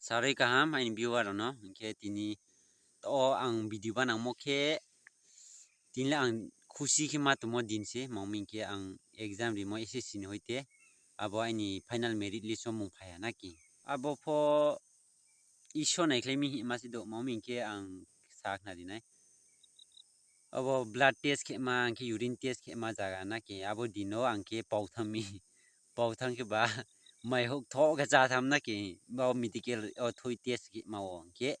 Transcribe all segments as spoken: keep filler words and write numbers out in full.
Sarai kaham aini viewer-ono, hingke tini to ang video ba nangmo ke, tini ang khusi ke ma tomo din se, mangmi ke ang exam rimo S S C ni hoite, abo aini final merit list o mung phaya naki. Abo pho Isor naiklemi hi ma si do, mangmi ke ang sakna dinai. Abo blood test ke ma, angke urine test ke ma jaga naki, abo dino angke pautami. Pautang ke ba, mai hok thok ke cha tham naki, ba medical o thui test ke ma o angke.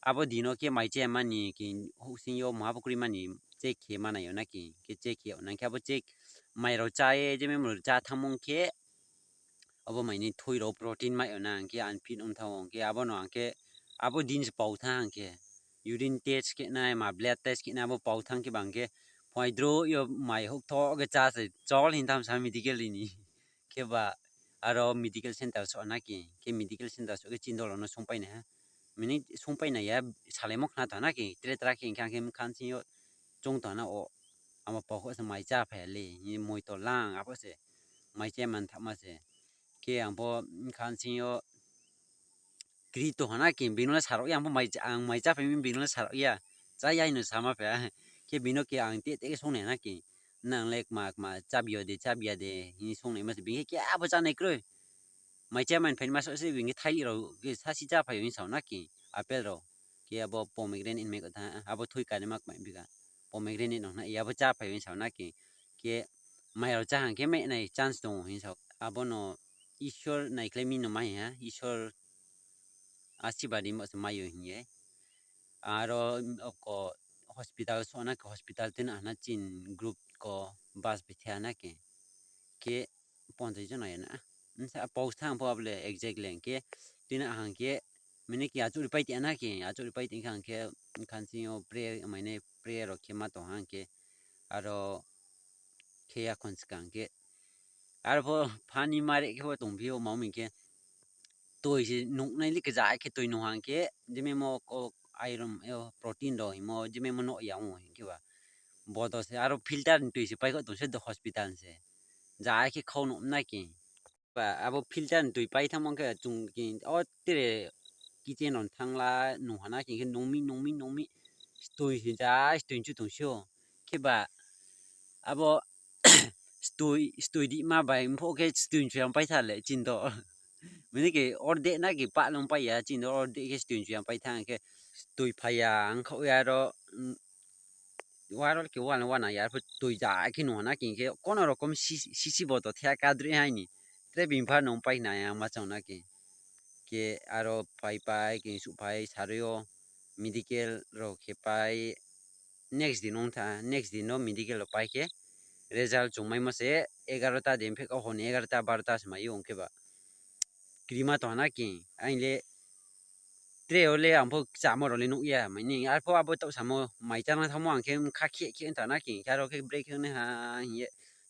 Abo dino ke mai che mani ke, hok sing yo ma pukri mani check ke mana yo naki, ke check ke o nangke abo check mai ro cha e, je me mo cha thamong ke, abo mai ni thui ro protein mai yo na angke, anpin um thamong ke, abo no angke, abo din se pautang angke. Urine test ke nai, ma blood test ke nai, abo pautang ke bang ke, phai dro yo mai hok thok ke cha se, chol hin tham sa medical ni. Ke ba, aro medical center so naki, ke medical center so ke chindol no songpai na. Mini songpai na ya, salai mo khna ta naki, tre tra ke kan ke kan sin yo, chong ta na o, ama pa ko se mai cha phai le, ni moi to lang, abo se, mai che man tha ma se. Ke ang po kan sin yo, kri to hana ke, bino la sarok ya, ang po mai cha, ang mai cha phai mi bino la sarok ya. Cha ya ino sama phai, ke bino ke ang te te ke song ne na ke. Nang lek mak ma, cha bio de, cha bia de, ni song ne ma se, bing ke abo cha ne kroi. Mai cha man phai ma so se, bing ke thai ro, ke sa si cha phai ni sa na ke, apple ro. Ke abo pomegranate in me ko tha, abo thui ka ne mak mai bi ka. Pomegranate no na, ya abo cha phai ni sa na ke. Ke mai ro cha hang ke me nai chance dong hin sa. Abo no Isor naiklemi no mai ha, Isor asibadi mo se mai yo hin ye. Aro oko hospital so na ke hospital tin ana chin group ko bus bithe ana ke. Ke ponte jona ya na. Nsa post thang po able exact leng ke. Tin ahang ke mene ke achu ripai ti ana ke. Achu ripai ti khang ke kan si yo prayer, maine prayer ro ke ma to hang ke. Aro ke ya kon skang ke. Aro po pani mare ke po tong pio mau min ke. Toi si nuk nai li ke ja ke toi no hang ke. Jeme mo ko iron, yo, protein ro mo. Jeme mo no ya mo ke ba. Bodo se aro filter toi si pai ko to se do hospital se. Ja ke khau no na ke. Ba, abo filter ni tui pai thamong ke chung ke, o tere kitchen on thangla nung hana ke, ke nungmi, nungmi, nungmi, stui si ja, stui chu tung sio. Ke ba, abo stui, stui di ma bai, mpo ke stui chu yang pai tha le, chin do. Mene ke orde na ke pa long pai ya, chin do orde ke stui chu yang pai tha ke, stui phai ya, ang khau ya ro, mm, Warol ke wana wana ya, put tui ja ke no na ke, ke kono rokom si, si, si boto thea kadri hai ni. Tre bimpa nong pai na ya ma chong na ke. Ke aro pai pai ke su pai sario medical ro ke pai next din ong tha, next din no medical ro pai ke result chung mai mo se egarota din phe ka hon egarota barota se mai ong ke ba. Krima to hana ke, ain le tre ole ang pho chamo role nuk ya, mai ni, ar pho abo to samo, mai chana thamo ang ke, kha khe khe ta na ke, kha ro ke break ne ha, ye,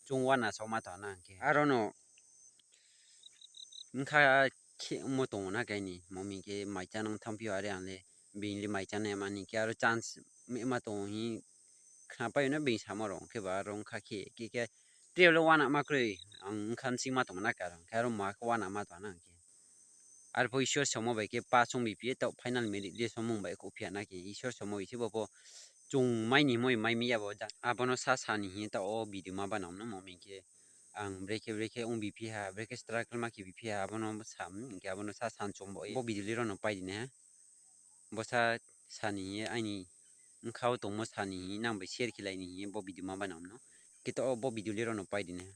chung wana so ma to na ke. Aro no, kha khe mo to na ke ni, mo mi ke, mai chana tham phi are ang le, bin le mai chana ma ni ke, aro chance me ma to hi, khna pa yo na bin samo rong ke ba, rong kha khe, ke ke, Trio lo wana ma kroi, ang wngkha sing ma tongna karo, karo ma ko wana ma tongna ke. Arpho Isor somo bai ke pa song bipi to final merit list o mung bai ko phia na ke. Isor somo isi bo po chung mai ni moi mai mi ya bo ja. Abono sa sa ni hi ta o video ma ba nam no mo mi ke. Ang breke breke ong bipi ha, breke struggle ma ke bipi ha, abono sam ke abono sa san chong bo. Bo video liro no pai di ne ha. Bo sa sa ni hi aini wngkha o tongmo sa ni hi nang bai share khe lai ni hi bo video ma ba nam no. Ke to o bo video liro no pai di ne ha.